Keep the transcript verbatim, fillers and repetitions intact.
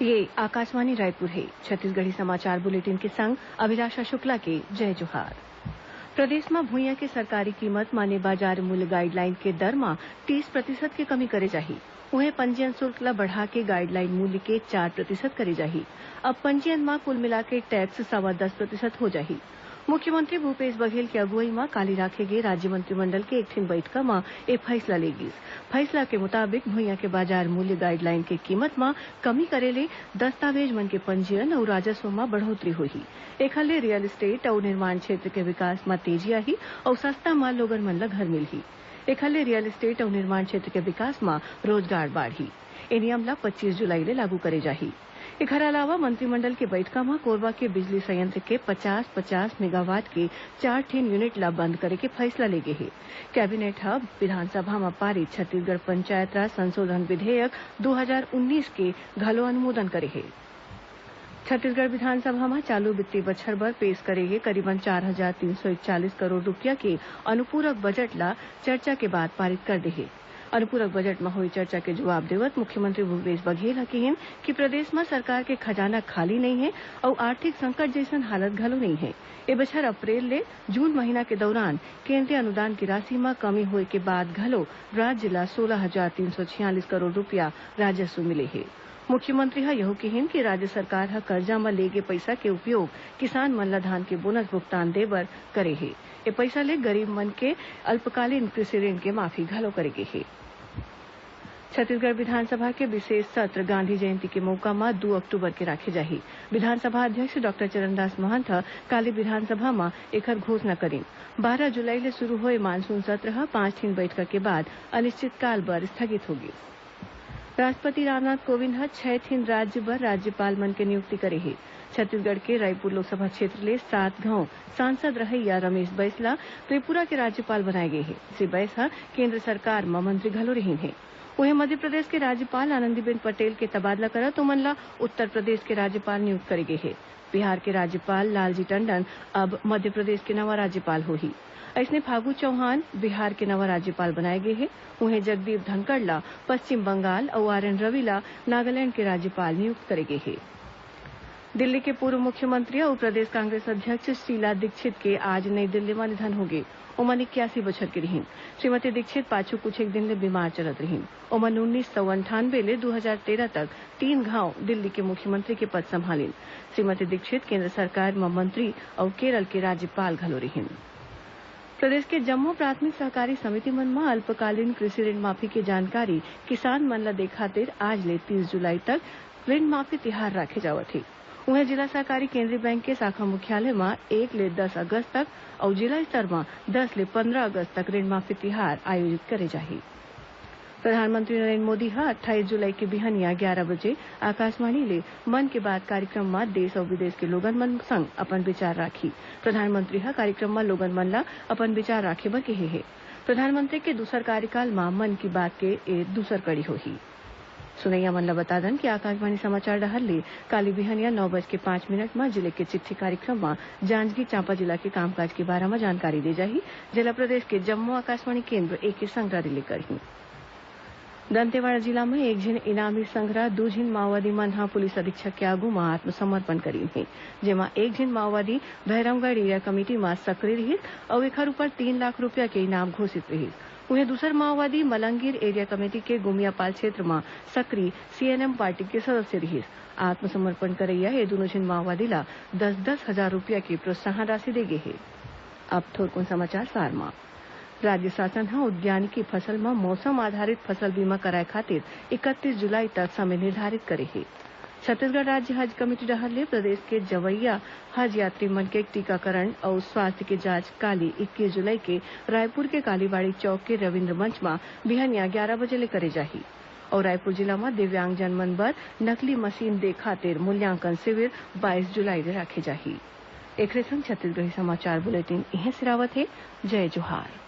ये आकाशवाणी रायपुर हे। छत्तीसगढ़ी समाचार बुलेटिन के संग अभिलाषा शुक्ला के जय जोहार। प्रदेश म भुइयां के सरकारी कीमत माने बाजार मूल्य गाइडलाइन के दर म तीस प्रतिशत के कमी करे जाही। उहें, पंजीयन शुल्क ल बढ़ा के गाइडलाइन मूल्य के चार प्रतिशत करे जाही। अब पंजीयन म कुल मिलाके टैक्स सवा दस प्रतिशत हो जाही। मुख्यमंत्री भूपेश बघेल के अगुवई म काली राखे गे राज्य मंत्रिमंडल के एक ठिन बइठका म ए फइसला ले गिस। फइसला के मुताबिक, भुइयां के बाजार मूल्य गाइडलाइन के कीमत म कमी करे ले दस्तावेज मन के पंजीयन अउ राजस्व म बढ़ोतरी होही। एखर ले रियल एस्टेट अउ निर्माण क्षेत्र के विकास म तेजी आही अउ सस्ता म लोगन मन ल घर मिलही। एखर ले रियल एस्टेट अउ निर्माण क्षेत्र के विकास म रोजगार बाढ़ही। ए नियम ल पच्चीस जुलाई ले लागू करे जाही। एखर अलावा मंत्रिमंडल के बइठका म कोरबा के बिजली संयंत्र के पचास पचास मेगावाट के चार ठिन यूनिट ल बंद करे के फइसला ले गे हे। कैबिनेट ह विधानसभा म पारित छत्तीसगढ़ पंचायत राज संशोधन विधेयक दू हजार उन्नीस के घलो अनुमोदन करे हे। छत्तीसगढ़ विधानसभा म चालू वित्तीय बछर बर पेश करे गे करीबन चार हजार तीन सौ इकचालीस करोड़ रूपिया के अनुपूरक बजट ल चर्चा के बाद पारित कर दे हे। अनुपूरक बजट म होए चर्चा के जवाब देवत मुख्यमंत्री भूपेश बघेल ह किहीन कि प्रदेश म सरकार के खजाना खाली नइ हे अउ आर्थिक संकट जइसन हालत घलो नइ हे। ए बछर अप्रैल ले जून महीना के दौरान केंद्रीय अनुदान की राशि म कमी होए के बाद घलो राज्य ल सोलह हजार तीन सौ छियालीस करोड़ रूपिया राजस्व मिले हे। मुख्यमंत्री ह यहू किहीन कि राज्य सरकार ह करजा म ले गे पइसा के उपयोग किसान मन ल धान के बोनस भुगतान दे बर करे हे। ए पइसा ले गरीब मन के अल्पकालीन कृषि ऋण के माफी घलो करे गे हे। छत्तीसगढ़ विधानसभा के विशेष सत्र गांधी जयंती के मउका म दू अक्टूबर के राखे जाही। विधानसभा अध्यक्ष डॉक्टर चरणदास महंत ह काली विधानसभा म एखर घोषणा करिन। बारह जुलाई ले शुरू होए मानसून सत्र ह पांच ठिन बइठका के बाद अनिश्चितकाल बर स्थगित हो गिस। राष्ट्रपति रामनाथ कोविंद ह छै ठिन राज्य बर राज्यपाल मन के नियुक्ति करे हे। छत्तीसगढ़ के रायपुर लोकसभा क्षेत्र ले सात घांव सांसद रहइया रमेश बैस ल त्रिपुरा के राज्यपाल बनाए गे हे। श्री बैस ह केंद्र सरकार म मंत्री घलो रिहिन हे। उहें, मध्य प्रदेश के राज्यपाल आनंदीबेन पटेल के तबादला करत ओमन ल उत्तर प्रदेश के राज्यपाल नियुक्त करे गे हे। बिहार के राज्यपाल लालजी टंडन अब मध्य प्रदेश के नवा राज्यपाल होही। अइसने फागू चौहान बिहार के नवा राज्यपाल बनाए गे हे। उहें, जगदीप धनखड़ ल पश्चिम बंगाल अउ आर एन रवि ल नागालैंड के राज्यपाल नियुक्त करे गे हे। दिल्ली के पूर्व मुख्यमंत्री अउ प्रदेश कांग्रेस अध्यक्ष शीला दीक्षित के आज नई दिल्ली म निधन होगे। ओमन इक्यासी बछर के रिहिन। श्रीमती दीक्षित पाछू कुछ एक दिन ले बीमार चलत रिहिन। ओमन उन्नीस सौ अंठानबे ले दू हजार तेरह तक तीन घांव दिल्ली के मुख्यमंत्री के पद संभालिन। श्रीमती दीक्षित केंद्र सरकार म मंत्री अउ केरल के राज्यपाल घलो रिहिन। प्रदेश के जम्मो प्राथमिक सहकारी समिति मन म अल्पकालीन कृषि ऋण माफी के जानकारी किसान मन ल दे खातिर आज ले तीस जुलाई तक ऋण माफी तिहार राखे जावत हे। उहें, जिला सहकारी केंद्रीय बैंक के शाखा मुख्यालय म एक ले दस अगस्त तक अउ जिला स्तर म दस ले पंद्रह अगस्त तक ऋण माफी तिहार आयोजित करे जाही। प्रधानमंत्री नरेंद्र मोदी ह अट्ठाईस जुलाई के बिहनिया ग्यारह बजे आकाशवाणी ले मन की बात कार्यक्रम म देश अउ विदेश के लोगन मन संग अपन विचार राखही। प्रधानमंत्री ह कार्यक्रम म लोगन मन ल अपन विचार राखे बर केहे हे। प्रधानमंत्री के दूसर कार्यकाल म मन की बात के ए दूसर कड़ी होही। सुनइया मन ल बता दन कि आकाशवाणी समाचार डहर ले काली बिहनिया नौ बज के पांच मिनट म जिले के चिट्ठी कार्यक्रम म जांजगीर चांपा जिला के कामकाज के बारे म जानकारी दे जाही, जेला प्रदेश के जम्मो आकाशवाणी केंद्र एके संग रिले करही। दंतेवाड़ा जिला म एक झिन इनामी संघरा दू झिन माओवादी मन ह पुलिस अधीक्षक के आगू म आत्मसमर्पण करीन हे, जेमा एक झिन माओवादी भैरमगढ़ एरिया कमेटी म सक्रिय रिहिस अउ एखर ऊपर तीन लाख रूपिया के इनाम घोषित रिहिस। उहें, दूसर माओवादी मलंगीर एरिया कमेटी के गुमियापाल क्षेत्र म सक्रिय सीएनएम पार्टी के सदस्य रिहिस। आत्मसमर्पण करइया ए दूनों झिन माओवादी ल दस दस हजार रूपिया के प्रोत्साहन राशि दे गे हे। अब थोरकुन समाचार सार म। राज्य शासन ह उद्यानिकी फसल म मौसम आधारित फसल बीमा कराए खातिर इकतीस जुलाई तक समय निर्धारित करे हे। छत्तीसगढ़ राज्य हज कमेटी डहर ले प्रदेश के जवइया हज यात्री मन के टीकाकरण अउ स्वास्थ्य के जांच काली इक्कीस जुलाई के रायपुर के कालीबाड़ी चौक के रविंद्र मंच म बिहनिया ग्यारह बजे ले करे जाही। अउ रायपुर जिला म दिव्यांगजन मन बर नकली मशीन दे खातिर मूल्यांकन शिविर बाईस जुलाई ले राखे जाही। एखरे संग छत्तीसगढ़ी समाचार बुलेटिन इहें सिरावत हे। जय जोहार।